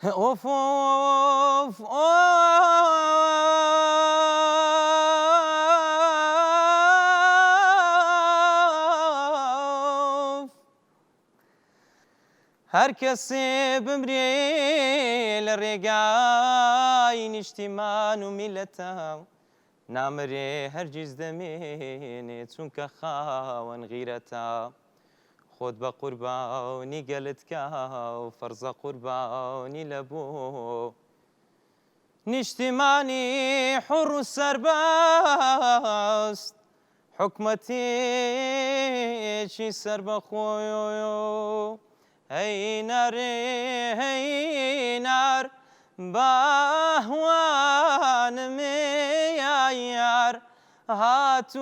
ئۆف ئۆف ئۆف هەر کەسێ بمرێ لە ڕێگای نیشتیمان و میللەتە نامرێ هەرگیز دەمێنێ چونکە خاوەن غیرەتە خۆت بە قوربانی گەلت کە و فەرزە قوربانی لە بۆ نیشتیمانی حوڕ و سەربەست حکومەتێکی سەربەخۆ هەی نارێ هەی نار باهوانم یار هات و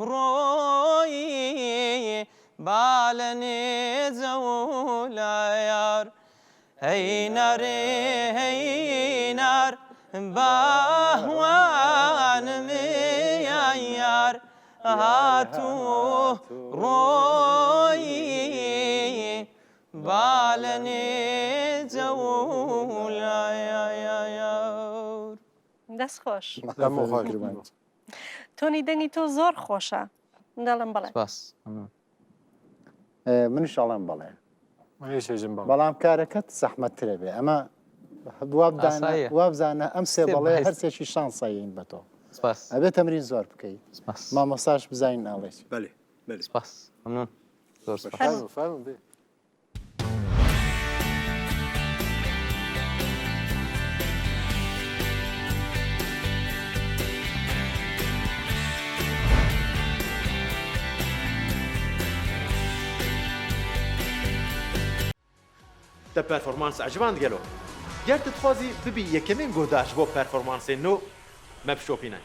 ڕۆیی با لە نێجە و لە یار هەی نارێ هەی نار باهوانم یار هات و ڕۆیی با لە نێجە و لە یار. دەست خۆش. دەمو خۆش. تۆنی دەنگی تۆ زۆر خۆشە من دەڵێم بەڵێ. سپاس مەمنون. منیش ئەڵێم بەڵێ. منیش ئێژم بەڵێ. بەڵام کارەکەت زەحمەتترە بێ ئەمە ئاساییە. وابزانە ئەم سێ سێ بەڵێ بایس. هەرسێکی شانسەین بە تۆ. سپاس. ئەبێ تەمرین زۆر بکەی. سپاس. مامۆستاش بزانین ئەڵێ چی. بەلێ بەلێ. سپاس مەمنون زۆر سپاس. فەرموو فەرموو بێ. Te performans eciband gelo? Ger tu dixwazî bibî yekemîn guhdar ji bo performansên nû, me bişopîne.